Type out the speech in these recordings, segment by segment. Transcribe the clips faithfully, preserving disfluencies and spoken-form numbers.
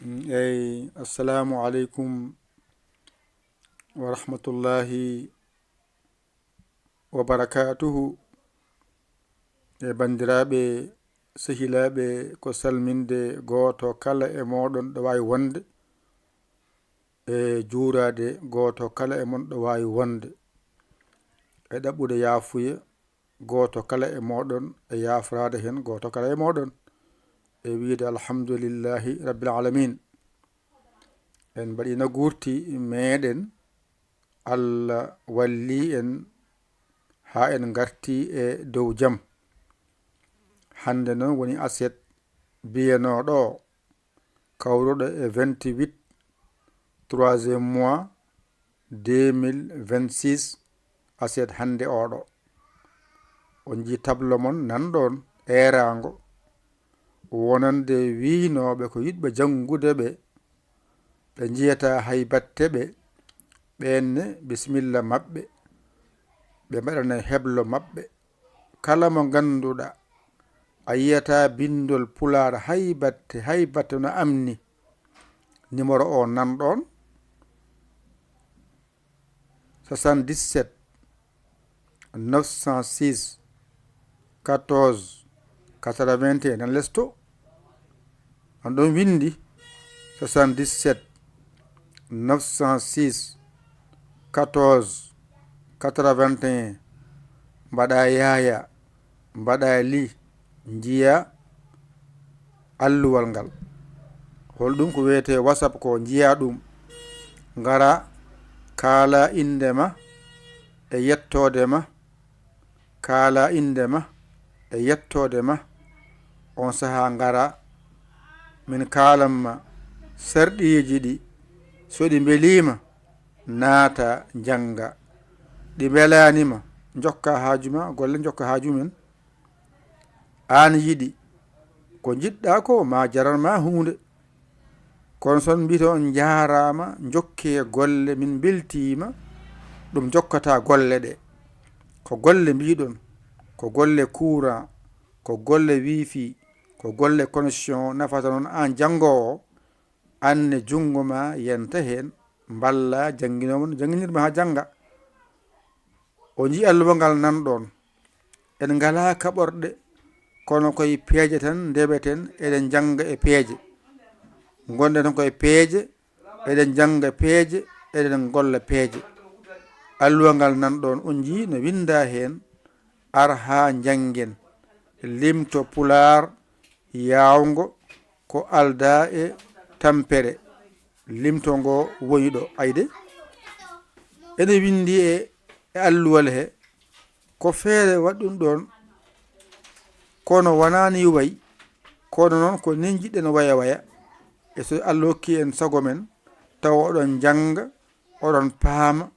Mm, eyi, assalamu aleykum wa rahmatullahi wa barakatuhu. E banndiraaɓe, sehilaaɓe, ko salminde gooto kala e mooɗon ɗo waawi wonde, e juuraade gooto kala e mon ɗo waawi wonde, e ɗaɓɓude yaafuya gooto kala e mooɗon, e yaafraade heen gooto kala e mooɗon, e wiyde alhamdulillahi rabbil alamin. En mbaɗiino guurti meeɗen, Allah walli en haa en ngarti e dow jam. Hannde noon woni aset biyanooɗo o, kawruɗo e vingt-huit troisième mois deux mille vingt-six, aset hannde oɗo. On njii tablo mon nan ɗoon, eeraango, wonande wiynooɓe ko yiɗɓe janngude ɓe, ɓe njiyata hay batte ɓe, ɓeen ne bisimilla maɓɓe, ɓe mbaɗana heblo maɓɓe. Kala mo ngannduɗaa a yiyata binndol Pulaar hay batte, hay batte no amni, numéro o nan ɗoon, soixante-dix-sept neuf cent six quatorze quatre-vingt-un, nan lesto. On ɗon winndi soixante-dix-sept neuf cent six quatorze quatre-vingt-un, mbaɗa yaaya, mbaɗa li, njiya alluwal ngal. Holɗum ko wiyetee WhatsApp ko? Njiya ɗum, ngara, kaala innde ma e yettoode ma, kaala innde ma e yettoode ma. On sahaa ngara, min kaalan ma sarɗiiji ɗi, so ɗi mbelii ma, naata njannga. Ɗi mbelaani ma, njokka haaju ma, golle njokka haaju men. Aan yiɗi ko njiɗɗaa ko, ma jaran ma huunde. Kono so on mbiyi to on njaaraama, njokkee golle, min mbeltiima, ɗum jokkata golle ɗe. Ko golle mbiɗon, ko golle courant, ko golle wifi, ko golle connexion nafata noon aan janngoowo, aan ne junngo ma yanta heen, mballa jannginoowo no jannginirma haa jannga. O njii alluwa ngal nan ɗoon. En ngalaa kaɓorɗe, kono koye peeje tan ndeɓeten, eɗen njannga e peeje. Ngonɗen tan koye peeje, eɗen njannga peeje, eɗen ngolla peeje. Alluwa ngal nan ɗoon, on njii no winndaa heen, ar haa njanngen. Limto Pulaar yaawngo ko aldaa e tampere. Limto ngo woni ɗo. Ayde, ene winndi e, e alluwal he, ko feere waɗi ɗum ɗoon, kono wonaa ni wayi, kono noon ko ni njiɗɗen waya waya. E so Allah hokki en sago men, tawa oɗon njannga, oɗon paama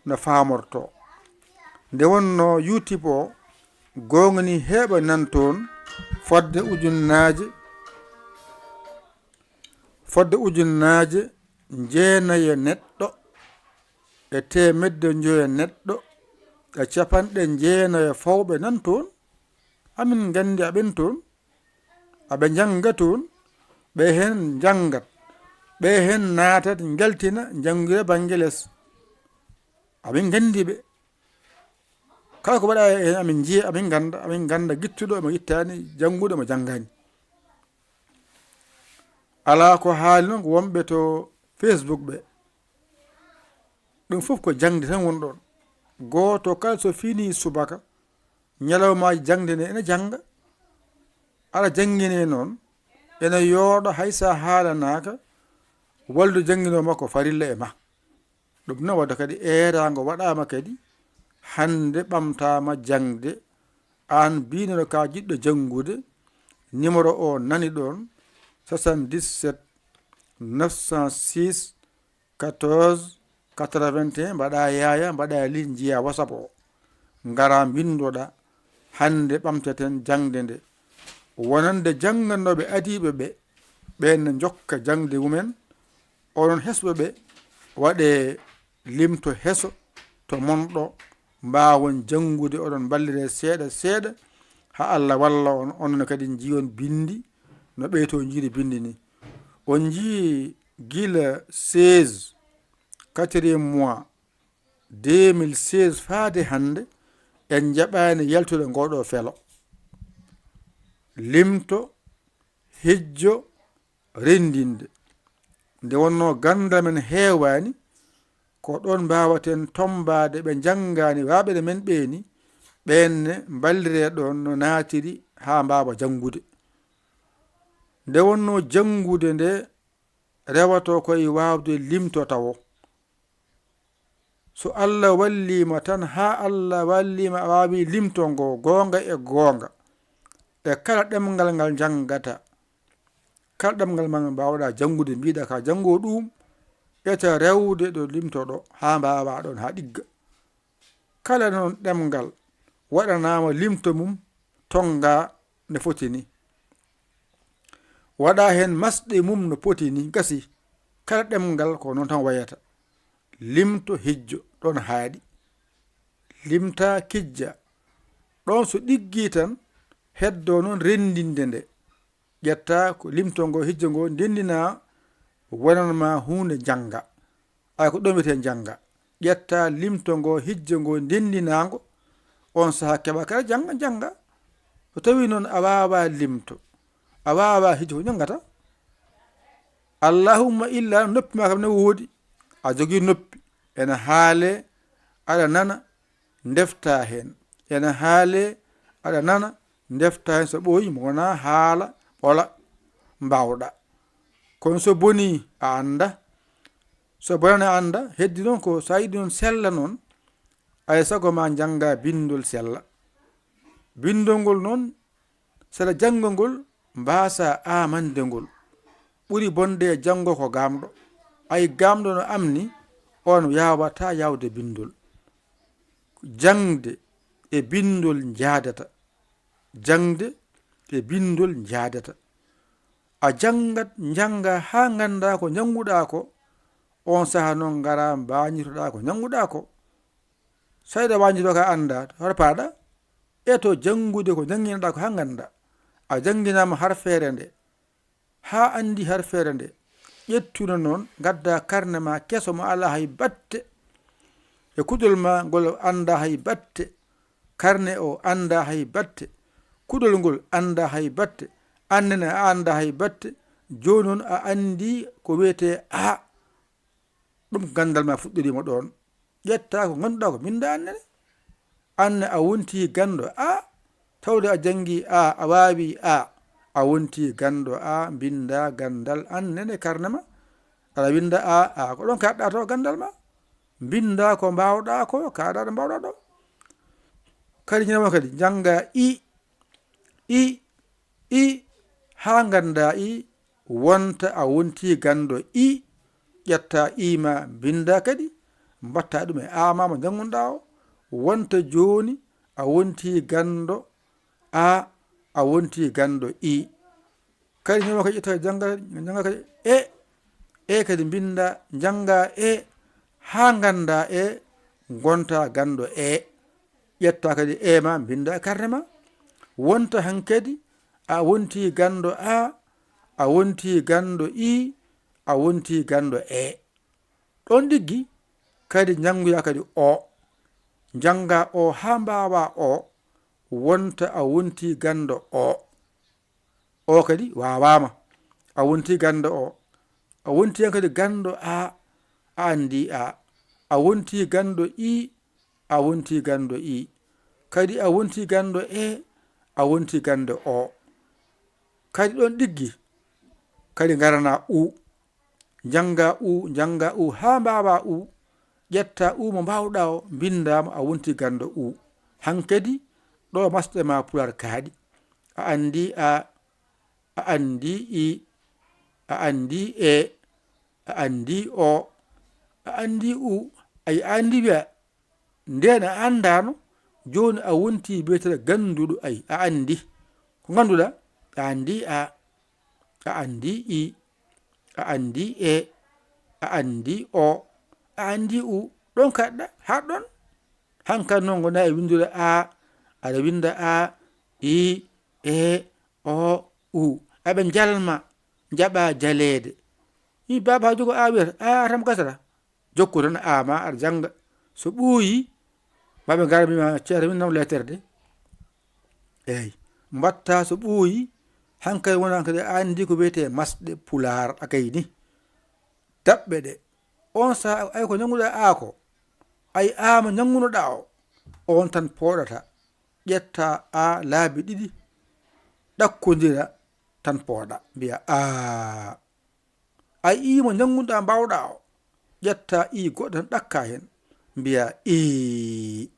no faamortoo. Nde wonnoo YouTube o, goonga ni heeɓa nan toon fodde ujunnaaje, fodde ujunnaaje jeenayo neɗɗo e teemedde njoyo neɗɗo e capanɗe jeenayo fawɓe nan toon. Amin nganndi aɓen toon, aɓe njannga toon, ɓe heen njanngat, ɓe heen naatat, njaltina, njanngira bannge les. Amin nganndi ɓe. Kala ko waɗa heen amin njiya, amin ngannda, amin ngannda gittuɗo mo ittaani, jannguɗo mo janngaani. Alaa ko haali noon ko wonɓe to Facebook ɓe. Ɗum fof ko jaŋde tan woni ɗoon. Gooto kala so finii subaka, ñalawmaaji jaŋde ne ene jannga. Aɗa janngine noon, ene yooɗa hay so a haalanaaka, wallude jannginoowo ma ko farilla e ma. Ɗum noon wadde kadi eeraango waɗaama kadi, hannde ɓamtaama jaŋde, aan biynooɗo ka jiɗɗo janngude, numéro o nani ɗoon, soixante-dix-sept neuf cent six quatorze quatre-vingt-un, mbaɗa yaaya, mbaɗa li, njiya WhatsApp o. Ngara mbinndoɗa, hannde ɓamteten jaŋde nde. Wonande jannganooɓe adiiɓe ɓe, ɓeen ne njokka jaŋde mumen. Onon hesɓe ɓe, waɗe limto heso to mon ɗo, mbaawon janngude, oɗon mballire seeɗa seeɗa, haa Allah walla on, onon kadi njiyon binndi no ɓeyto njiiri binndi ni. On njii gila seize, quatrième mois, deux mille seize faade hannde, en njaɓaani yaltude ngooɗoo felo. Limto, hijjo, renndinde. Nde wonnoo ganndal men heewaani, ko ɗoon mbaawaten tommbaade ɓe njanngaani waaɓere men ɓeeni, ɓeen ne mballiree ɗoon no naatiri haa mbaawa janngude. Nde wonnoo janngude nde rewatoo ko e waawde limto tawo. So Allah walliima tan, haa Allah walliima a waawi limto ngo goonga e goonga, e kala ɗemngal ngal njanngata, kala ɗemngal ma mbaawɗaa janngude, mbiiɗaa ka janngoo ɗuum, ƴetta rewde ɗo limto ɗo haa mbaawaa ɗoon haa ɗigga. Kala noon ɗemngal waɗanaama limto mum, tonngaa no foti ni. Waɗaa heen masɗe mum no poti ni, gasi. Kala ɗemngal ko noon tan wayata. Limto hijjo, ɗoon haaɗi. Limtaa kijja. Ɗoon so ɗiggii tan, heddoo noon renndinde nde. Ƴetta ko limto ngo, hijjo ngo, ndenndinaa, wonan ma huunde, njannga. Ay ko ɗoon wiyetee njannga. Ƴetta limto ngo, hijjo ngo, ndenndinaa ngo, oon sahaa keɓa kala jannga, njannga. So tawii noon a waawaa limto, a waawaa hijjo, ko njanngata? Allahumma illa noppi ma kam ne woodi, a jogii noppi, ene haalee, aɗa nana, ndeftaa heen. Ene haalee, aɗa nana, ndeftaa heen. So ɓooyi, mo wonaa haala, ɓola, mbaawɗaa. Kono so bonii, a annda. So bonani, a annda. Heddi noon ko so a yiɗi noon sella noon, ay sago ma njannga binndol sella. Binndol ngol noon, saɗa jannga ngol, mbaasaa aamande ngol. Ɓuri bonde e janngo ko gaamɗo. Ay gaamɗo no am ni, oon yaawataa yaawde binndol. Jaŋde e binndol njaadata. Jaŋde e binndol njaadata. A janngat, njannga haa nganndaa ko njannguɗaa ko, oon sahaa noon ngaraa mbaañitoɗaa ko njannguɗaa ko. So aɗa waañitoo ka anndaa, to aɗa paaɗa, e to janngude ko njannginoɗaa ko haa nganndaa. A jannginaama harfeere nde, haa anndi harfeere nde. Ƴettu no noon, ngaddaa karne ma keso mo alaa hay batte. E kuɗol ma ngol anndaa hay batte. Karne o anndaa hay batte. Kuɗol ngol anndaa hay batte. Aan nene a anndaa hay batte. Jooni noon a anndi ko wiyetee A. Ɗum ganndal ma fuɗɗoriima ɗoon. Ƴetta ko ngannduɗaa ko mbinnda aan nene. Aan ne a wontii ganndo A, tawde a janngii A, a waawii A, a wontii ganndo A, mbinnda ganndal aan nene karne ma. Aɗa winnda A, A ko ɗoon kaaɗɗaa to ganndal ma. Mbinnda ko mbaawɗaa ko, kaaɗaa ɗo mbaawɗaa ɗo. Kadi ñaama kadi, njannga I, I, I, haa nganndaa I, wonta a wontii ganndo I, ƴetta I ma mbinnda kadi, mbaɗta ɗum e A ma mo njanngunɗaa o, wonta jooni a wontii ganndo A, a wontii ganndo I. Kadi ñaama kadi ƴetta jannga, njannga kadi E, E kadi mbinnda, njannga E, haa nganndaa E, ngonta ganndo E. Ƴetta kadi E ma, mbinnda e karne ma. Wonta hankadi a wontii ganndo A, a wontii ganndo I, a wontii ganndo E. Ɗoon ɗiggi kadi njanngoya kadi O. Njannga O haa mbaawaa O, wonta a wontii ganndo O. O kadi waawaama. A wontii ganndo O. A wontii heen kadi ganndo A, a anndii A. A wontii ganndo I, a wontii ganndo I. Kadi a wontii ganndo E, a wontii ganndo O. Kadi ɗoon ɗiggi, kadi ngaranaa U. Njannga U, njannga U, haa mbaawaa U. Ƴetta U mo mbaawɗaa o, mbinnda mo, a wontii ganndo U. Hankadi, ɗo masɗe ma Pulaar kaaɗi. A anndii A, a anndii I, a anndii E, a anndii O, a anndii U. Ay, a anndii wiya, ndeen a anndaano, jooni a wontii biyeteeɗo gannduɗo, ay, a anndi. Ko ngannduɗaa? A anndi A, a anndi I, a anndi E, a anndi O, a anndi U. Ɗoon kaɗɗa, haa ɗoon. Hankadi noon ngonaa e winndude A, aɗa winnda A, I, E, O, U. Aɓe njalma. njaɓa jaleede. Yi baaba jogo a wiyata, a, a tam gasata. Jokku tan a ma aɗa jannga. So ɓooyi, ma ɓe ngara mbima, "Ceerno min nam leetere de." Eey, mbatta so ɓooyi, hankay wona kadi a anndi ko wiyetee masɗe pulaar a kay ni. Daɓɓe ɗe. On saha ay ko njannguɗaa a ko, ay a mo njanngunoɗaa o, on tan pooɗata. Ƴetta a laabi ɗiɗi, ɗakkondira tan pooɗa. Mbiya a. Ay i mo njannguɗaa mbaawɗaa o, ƴetta i goɗɗo tan ɗakka heen. Mbiya ii.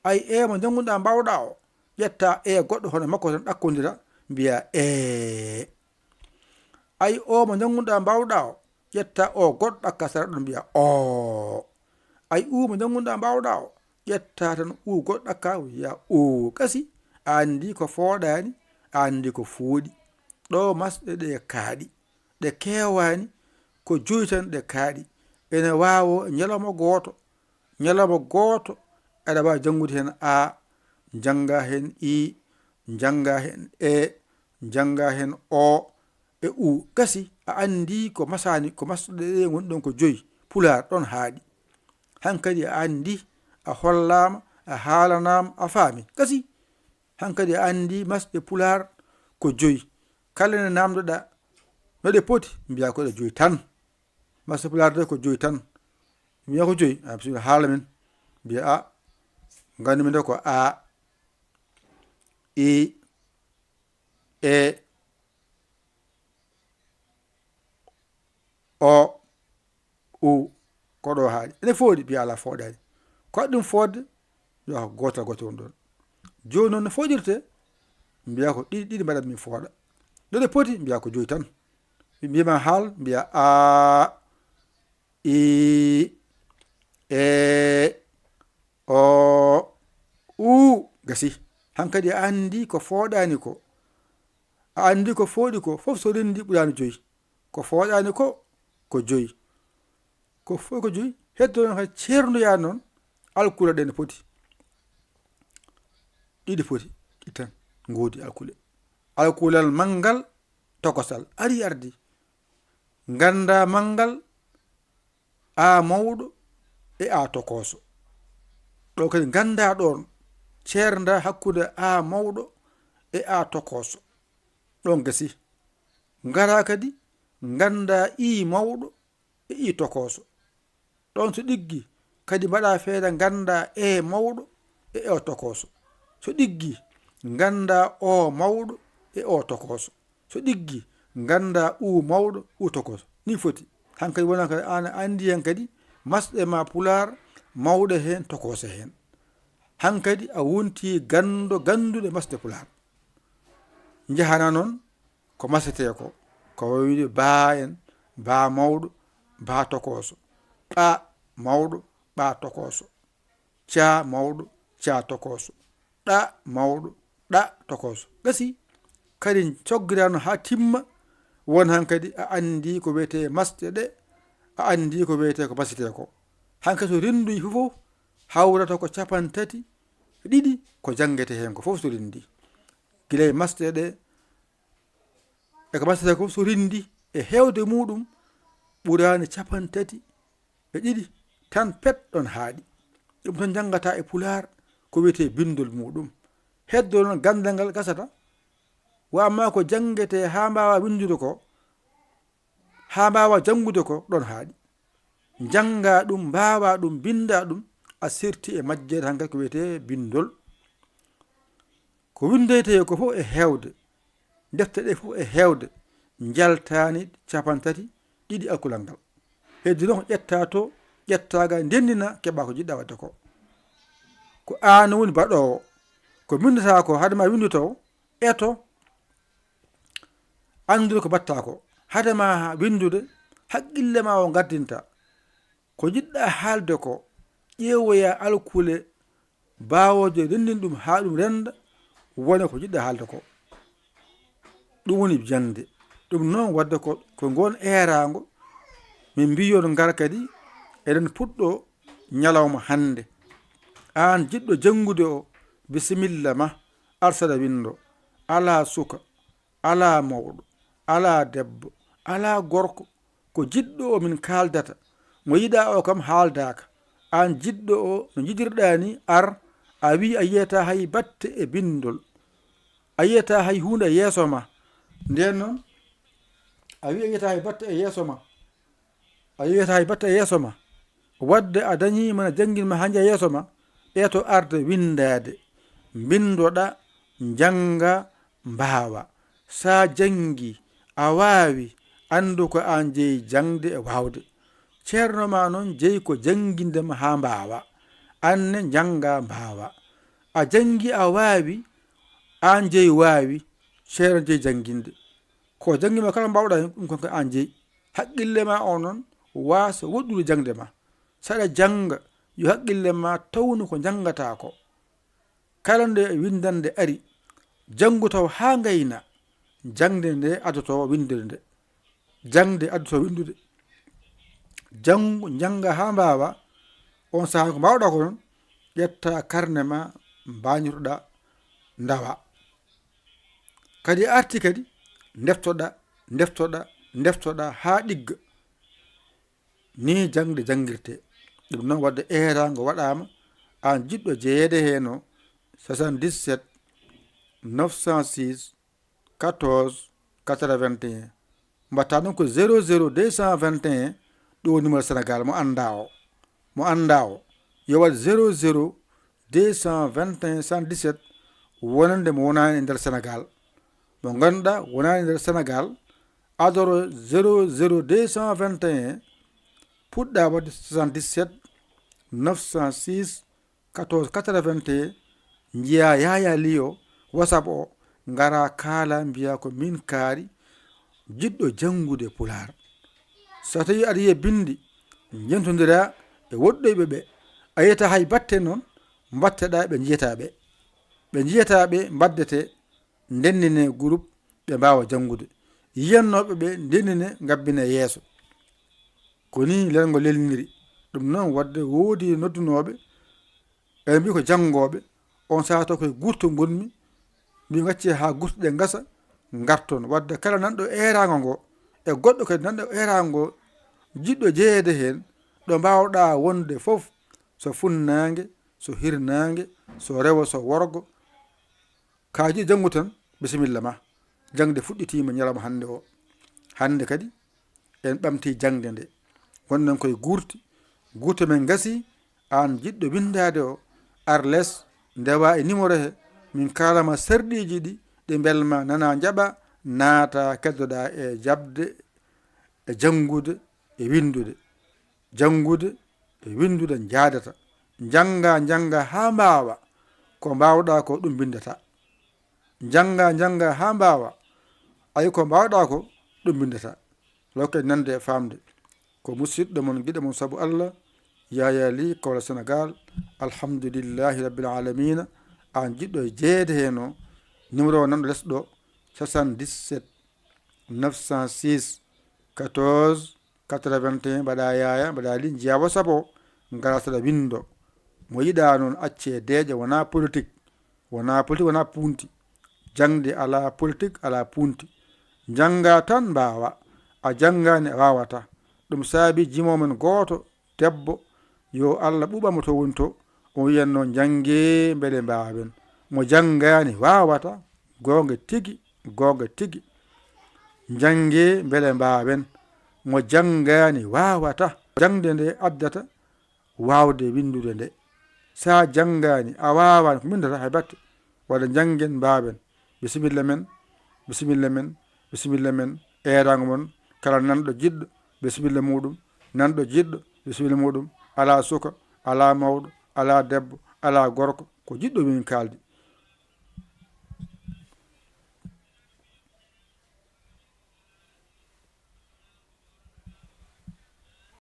Ay e mo njannguɗaa mbaawɗaa o, ƴetta e goɗɗo hono makko tan ɗakkondira. Mbiya ee. Ay o mo njannguɗaa mbaawɗaa o, ƴetta o goɗɗo ɗakka sara ɗon mbiya oo. Ay u mo njannguɗaa mbaawɗaa o, ƴetta tan u goɗɗo ɗakka mbiya oo. Gasi, a anndi ko fooɗaani, a anndi ko fooɗi. Ɗo masɗe ɗe kaaɗi, ɗe keewaani, ko joyi tan ɗe kaaɗi. Ene waawo ñalawma gooto, ñalawma gooto aɗa waawi janngude heen a, njannga heen i, njannga heen e, njannga heen o e u. Gasi, a anndi ko masaani, ko masɗe ɗe ngoni ɗon ko joyi. Pulaar ɗon haaɗi. Hankadi a anndi, a hollaama, a haalanaama, a faami. Gasi, hankadi a anndi masɗe pulaar ko joyi. Kala nde naamndoɗaa no ɗe poti, mbiya ko ɗe joyi tan. Masɗe pulaar de ko joyi tan. Mbiya ko joyi, a bisimilla haala min. Mbiya a, nganndu min de ko a, i, e, o, u, ko ɗo haaɗi. Ene fooɗi, mbiya alaa fooɗaani. Ko waɗi ɗum fooɗde, yo ko gootal gootal woni ɗoon. Jooni noon no fooɗirtee, mbiya ko ɗiɗi ɗiɗi mbaɗat mi fooɗa. Ɗo ɗe poti, mbiya ko joyi tan. Mbiyama haal, mbiya a, i, e, o, u. Gasi. Hankadi a anndi ko fooɗaani ko. A anndi ko fooɗi ko, fof so renndi ɓuraani joyi. Ko fooɗaani ko, ko joyi. Ko fof ko joyi. Heddo noon kadi ceerndoya noon, alkule ɗe no poti. Ɗiɗi poti, ɗi tan ngoodi alkule. Alkulal manngal, tokosal. Ari ardi. Ngannda manngal, a mawɗo e a tokooso. Ɗo kadi ngannda ɗoon, ceernda hakkunde a mawɗo e a tokooso. Ɗoon gasi. Ngara kadi, ngannda i mawɗo e i tokooso. Ɗoon so ɗiggi, kadi mbaɗa feere ngannda e mawɗo e o tokooso. So ɗiggi, ngannda o mawɗo e o tokooso. So ɗiggi, ngannda u mawɗo, u tokooso. Ni foti. Hankadi wona kadi aan a anndi heen kadi masɗe ma pulaar mawɗe heen, tokooso heen. Hankadi a wonti ganndo, gannduɗo masɗe pulaar. Njahana noon ko masetee ko, ko wayde baa en, baa mawɗo, baa tokooso. Ɓa mawɗo, ɓa tokooso. Ca mawɗo, ca tokooso. Ɗa mawɗo, ɗa tokooso. Gasi, kadi coggirano haa timma, won hankadi a anndi ko wiyetee masɗe ɗe, a anndi ko wiyetee ko masetee ko. Hankadi so rennduji fof fof hawrata ko capanɗe tati e ɗiɗi ko janngete heen ko fof so renndi. Gila e masɗe ɗe, e ko masɗe ɗe ko fof so renndi e heewde muɗum ɓuraani capanɗe tati e ɗiɗi tan pet ɗon haaɗi. Ɗum tan njanngata e pulaar ko wiyetee binndol muɗum. Heddo noon ganndal ngal gasata, wa amma ko janngetee haa mbaawa winndude ko, haa mbaawa janngude ko, ɗon haaɗi. Njannga ɗum, mbaawa ɗum, mbinnda ɗum, a serti e majjere hankadi ko wiyetee binndol. Ko winndetee ko fof e heewde, defte ɗe fof e heewde, njaltaani capanɗe tati ɗiɗi alkulal ngal. Heddi noon ko ƴetta to, ƴetta ga, ndenndina, keɓa ko njiɗɗa waɗde ko. Ko aan woni baɗoowo. Ko mbinndataa ko, hade ma winndu taw, eto, anndude ko mbaɗtaa ko. Hade ma winndude, haqqille ma o ngaddinta. Ko njiɗɗa haalde ko, ƴeewoya alkule baawooje renndin ɗum haa ɗum rennda, wona ko njiɗɗa haalde ko. Ɗum woni jannde. Ɗum noon waɗde ko, ko ngoon eeraango, min mbiyon ngar kadi, eɗen puɗɗo ñalawma hannde. Aan jiɗɗo janngude o, bisimilla ma, ar saɗa winndo. Alaa suka, alaa mawɗo, alaa debbo, Alaa gorko ko jiɗɗo o min kaaldata. Mo yiɗaa o kam haaldaaka. Aan jiɗɗo o, no njiɗirɗaa ni, ar, a wii a yiyataa hay batte e binndol. A yiyataa hay huunde e yeeso ma. Ndeen noon, a wii a yiyataa hay batte e yeeso ma. A yiyataa hay batte e yeeso ma. Wadde a dañii mana janngin ma haa njiya yeeso ma, eto arde winndaade. Mbinndoɗa, njannga, mbaawa. Sa janngi, a waawi, anndu ko aan jeyi jaŋde e waawde. Ceerno ma noon jeyi ko jannginde ma haa mbaawa. Aan ne njannga mbaawa. A janngi, a waawi, aan jeyi waawi, ceerno jeyi jannginde. Ko janngi ma kala mbaawɗa heen, ɗum kon ko aan jeyi. Haqqille ma o noon waasa woɗɗude jaŋde ma. Saɗa jannga, yo haqqille ma tawnu ko njanngataa ko. Kala nde winndannde ari, janngu taw haa ngayna, jaŋde nde addoto winndude nde. Jaŋde addoto winndude. Janngu, njannga haa mbaawa, on sahaa ko mbaawɗaa ko noon, ƴetta karne ma, mbaañotoɗaa, ndawa. Kadi a arti kadi, ndeftoɗaa, ndeftoɗaa, ndeftoɗaa haa ɗigga. Ni jaŋde janngirtee. Ɗum noon wadde eeraango waɗaama, aan jiɗɗo jeyeede heen o, soixante-dix-sept, neuf cent six, quatorze, quatre-vingt-un. Mbaɗtaa noon ko zéro zéro deux cent vingt et un, ɗum woni numéro Sénégal, mo anndaa o. Mo anndaa o, yo waɗ zéro zéro deux cent vingt et un soixante-dix-sept, wonande mo wonaani e nder Sénégal. Mo ngannduɗaa wonaani e nder Sénégal, adoro zéro zéro deux cent vingt et un, puɗɗa waɗde soixante-dix-sept, neuf cent six, quatorze, quatre-vingt et un, njiya Yaya Liyo, WhatsApp o, ngara kaala, mbiya ko min kaari, jiɗɗo janngude Pulaar. So tawi aɗa yiya binndi, njentondira e woɗɗoyɓe ɓe. A yiyata hay batte noon, mbatteɗaa ɓe njiyataa ɓe. Ɓe njiyataa ɓe, mbaddete, ndendine groupe, ɓe mbaawa janngude. Yiyannooɓe ɓe, ndendine, ngabbine yeeso. Ko nii lelngo lelniri. Ɗum noon wadde woodi noddunooɓe, eɓe mbii ko janngooɓe, on sahaa taw koye gurto ngonmi, mbi gacce haa gurtuɗe ngasa, ngarton. Wadde kala nanɗo eeraango ngo, e goɗɗo kadi nanɗo eeraango ngo, jiɗɗo jeyeede heen, ɗo mbaawɗaa wonde fof, so funnaange, so hirnaange, so rewo, so worgo, ka jiɗɗo janngu tan, bisimilla ma. Jaŋde fuɗɗitiima ñalawma hannde o. Hannde kadi, en ɓamtii jaŋde nde. Ngonɗen koye guurti. Guurto men ngasi, aan jiɗɗo winndaade o, ar les, ndewa e numéro he, min kaalama sarɗiiji ɗi, ɗi mbelma nana njaɓa, naata keddoɗaa e jaɓde, e janngude, e winndude. Janngude e winndude njaadata. Njannga, njannga haa mbaawa. Ko mbaawɗaa ko ɗum mbinndata. Njannga, njannga haa mbaawa. Ay ko mbaawɗaa ko ɗum mbinndata. Lokke nande e faamde. Ko musidɗo mon, giɗo mon sabu Allah, Yaya Ly, Kaolack Sénégal. Alhamdulillahi Rabbil Alamina. Aan jiɗɗo e jeyeede heen o, numéro o nan ɗo les ɗo, soixante-dix-sept, neuf cent six, quatorze, quatre-vingt-un, mbaɗa Yaya, mbaɗa Ly, njiya WhatsApp o, ngara saɗa winndo. Mo yiɗaa noon accee deeƴa, wonaa politique, wonaa politique, wonaa puunti. Jaŋde alaa politique, alaa puunti. Njannga tan mbaawa, a janngaani a waawataa. Ɗum saabi jimo men gooto, debbo, yo Allah ɓuuɓamo to woni to, o wiyatno, "Njanngee mbele mbaawen." Mo janngaani waawataa, goonga tigi, goonga tigi. Njanngee mbele mbaawen. Mo janngaani waawataa. Jaŋde nde addata waawde winndude nde. So a janngaani, a waawaani ko mbinndata hay batte. Walla njanngen mbaawen. Bisimilla men, bisimilla men, bisimilla men. Eeraango mon, kala nanɗo jiɗɗo, bisimilla muuɗum. Nanɗo jiɗɗo, bisimilla muuɗum. Alaa suka, alaa mawɗo, alaa debbo, alaa gorko. Ko jiɗɗo min kaaldi.